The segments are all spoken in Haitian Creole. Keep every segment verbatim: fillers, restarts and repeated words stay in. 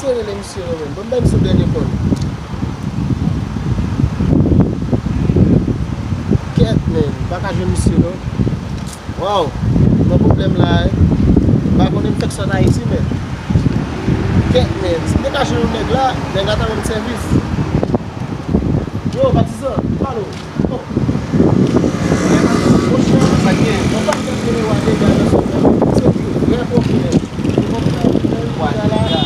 Te rele misye non, men. Bon, bay misye dènye kòl. Kèt, men. M pa ka jwenn misye non. Waw. Nan pwoblèm la, eh. M pa konnen m fèk sot Ayiti, men. Kèt, men. Si m te ka jwenn yon nèg la, nèg la ta rann m sèvis. Yo, patizan, palo. Oh. Monchè, sa gen. Yon pakèt rele Wadega nan sou fè. Se vrè pwofil. Wadega, Wadega.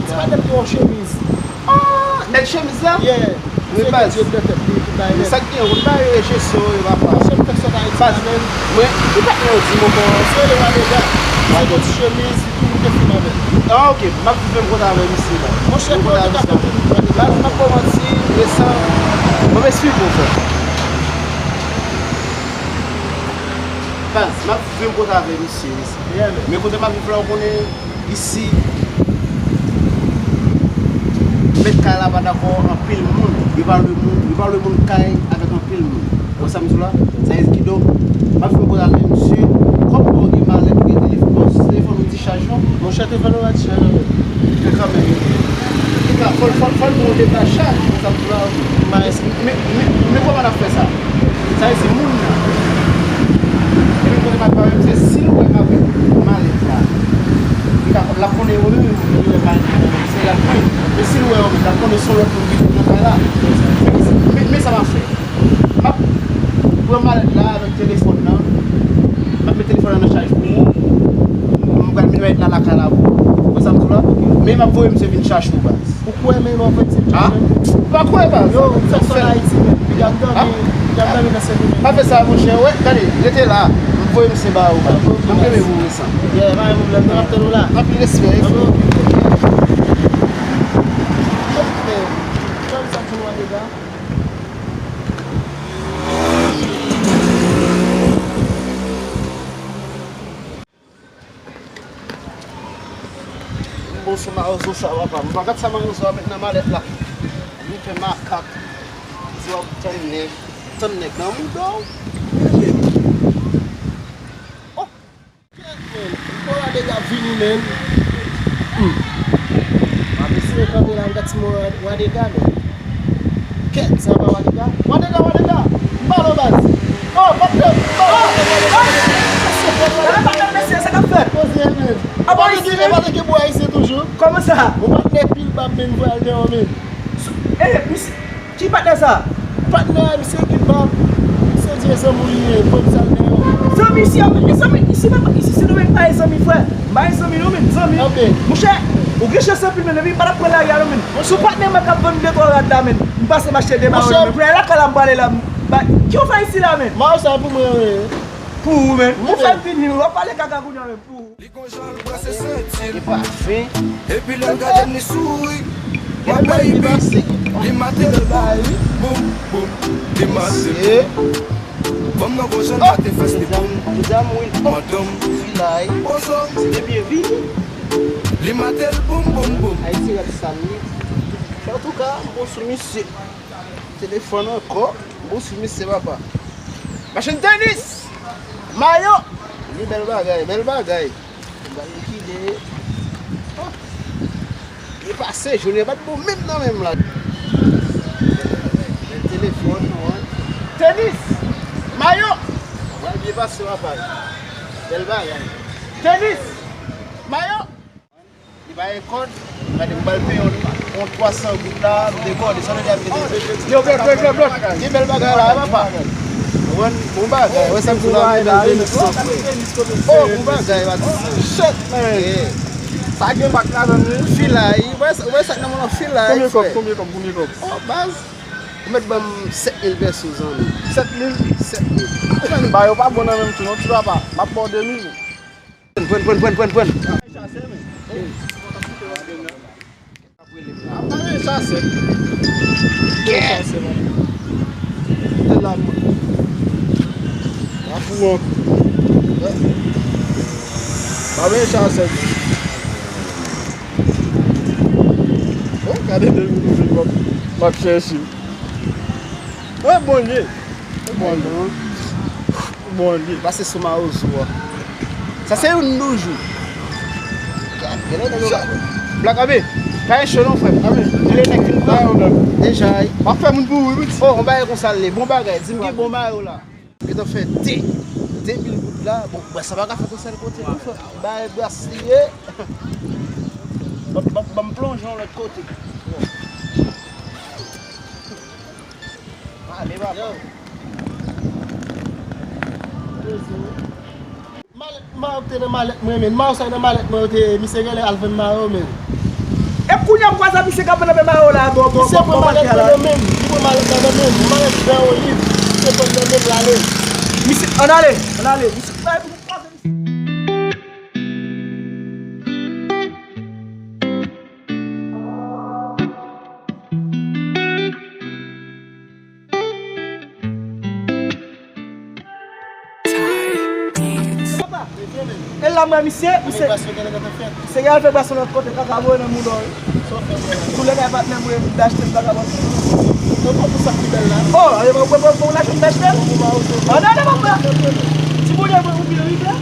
Se pa depi yon chemiz. Ah, nèg chemiz la? Yeah. Wi, baz. Se Dye nan tèt li, tout bagay nèt. Sa k gen, ou pa yo jesyon, yo pa pa. Monchè, m fèk sot Ayiti la, men. Mwen, ki patnè yo di m ankò? Se rele Wadega. Se yon ti chemiz, li tou, li te fim avè l. Ah, ok. M ap viv menm kontak avè misye la. Monchè, menm kontak avè misye la. Baz, m ap ba w manti, resan. Mwen esplike w, frè. Baz, m ap viv menm kontak avè misye, resan. Yeah, man. Men kote m ap viv la, ou konnen, isi, mèt kay la pa dakò anpil moun. Yo pa lwe moun, yo pa lwe moun kay avèk anpil moun. Ou wè sa m di w la? Sa vle di kidonk, m ap fè yon koze avè misye. Kòm ou gen malèt, ou gen telefòn, bon, si telefòn ou dichaj non? Monchè, telefòn ou pa dichaj non, men. Men kanmenm, li ka, fò l, fò l, fò l gen yon deba chaj, ou wè sa m di w la? Men, men, men, men kòman n ap fè sa? Sa vle di moun nan. Epi kote m ap pale, se si l wè m avèk malèt la, li ka, l ap konnen yo menm, yo wè malèt la, se l ap pran. Men si l wè yo menm, l ap konnen se yon lòt moun ki vin nan kay la. Men, men, men sa m ap fè. M ap pran malèt la avèk telefòn nan. M ap met telefòn nan nan chaj pou ou. M pral met malèt la lakay la pou ou. Ou wè sa m di w la? Men m ap voye misye vin chache ou, baz. Ou kwè menm w ap fè ti... Ha? Ou pa kwè, baz? Yo, m fèk sot Ayiti, men. Piga m dòmi, piga m dòmi nan Sendomeng. Pa fè sa, monchè. Wè, gade, rete la. M voye misye ba ou, baz. M kenbe pou ou, resan. Yeah, pa gen pwoblèm, non, m ap tann ou la. Anpil respè. Anpil respè. Jòm sa pou nou an dega. M bon sou mawozo sa, papa. M pa gad sa mawozo a met nan malèt la. Li fè makak. Di w ap tann nèg. Tann nèg nan mouda w. Oh! Kèt, men. M kwè Wadega vini, men. Hmm. M ap eseye kanpe la, m gad si m wè Wadega, men. Kèt, sa pa Wadega? Wadega, Wadega! M ba l, baz! Oh, patnè! M ba l! Ala patnè mesye, sa k ap fèt? Poze, men. Ah bon, isi, men? Patnè ki bò ayisyen toujou. Kòman sa? Ou patnè pil bab, men, voye al deyò, men. Eh, misye, ki patnè sa? Patnè a, misye ki bab. Misye di e zanmi w li ye, voye misye al deyò. Zanmi isi a, men, e zanmi, isi pa, isi Sendomeng pa e zanmi, frè. M pa e zanmi non, men, zanmi. Monchè, ou gen chans anpil, men, depi m pa t ap pran lari a non, men. Si w patnè mwen k ap vann de twa rad la, men. M pase m achte de mayo, men. Kounye a lakay la m prale la. Ki w fè isi la, men? Mayo sa pou mwen, wi. Pou ou, men. Ou fè m vini, w ap pale kaka kounye a, men, pou ou. Li gon jan l brase senti l. Li pafen. Epi lè l gade m, li souri. My baby. Li mate l boum, boum, boum. Li mate l boum. Fanm nan gon jan l mate fès li boum. Madanm. Pozo. Li mate l boum, boum, boum. Ayiti rèd sa, wi. Antouka, m bon sou misye. Telefòn ankò. M bon sou misye, papa. Machin tenis! Mayo! Li bèl bagay, bèl bagay. M pral likide. Oh! Byen pase, jounen pa t bon menm nan menm la. Bèl telefòn, wi. Tenis! Mayo! Pral byen pase, papa. Bèl bagay. Tenis! Mayo! Li pa gen kòd, gade, m pral peye yon, yon twa san goud la, m dekòde, sa vle di ap mete. Yo, blòd, blòd, blòd, blòd. Gen bèl bagay la, papa. Ou konprann? Bon bagay, wè sa m di la, bèl tenis. Oh, bon bagay, papa. Shit, man. Sa gen bak ladan l, wi. Filay, wè sa, wè sa k nan men w, filay, frè. Konbyen kòb, konbyen kòb, konbyen kòb? Oh, baz. Ou mèt ban m sèt mil peso, zanmi. Sèt mil? Sèt mil. Ba yo pa bon nan menm tou, non, ti papa. M ap ba w de mil. Pran, pran, pran, pran, pran. Ap gade chasè. Yeah. Chasè, man. Te la, man. La pou an. Pa vle chasè. Oh, gade de nou vin, m ap, m ap chèche. Oh, bon ye. Oh, bon ye. Bon li. Pase sou mawozo a. Sa se youn toujou. Gade, gade, gade. Black Abbé, pa gen cho non, frè m. Abbé, gen de nèg vin pran. Deja, wi. W ap fè moun kouri, wi. Oh, on bagay konsa l ye. Bon bagay. Di m gen bon mayo la. Gentan fè de, de mil goud la. Bon, bwè sa pa ka fèt yon sèl kote, non, frè. Bay bras li ye. Ban, ban, ban m plonje yon lòt kote. Ale, papa. Malèt, mayo k te nan malèt mwen, men. Mayo sa nan malèt mwen, yo te, misye genlè al vann mayo, men. E kounye a m kwaze misye k ap vande mayo la, bò, bò, misye bò, pran bò, malèt la, nan men m. Li pran malèt la nan men m. Yon malèt jan oliv. Misye pran nan men m, l ale. Misye, ann ale, ann ale. Misye, e la mwen, misye, misye. Misye gen al fè bras yon lòt kote, kaka voye nan mouda w. Tou lè kay patnè mwen, m te achte m vagabon. Mwen pran pou sa ki bèl la. Oh, e mwen, mwen, mwen, mwen achte m te achte l. Ann ale, papa. Ti boulye mwen, ou byen rive.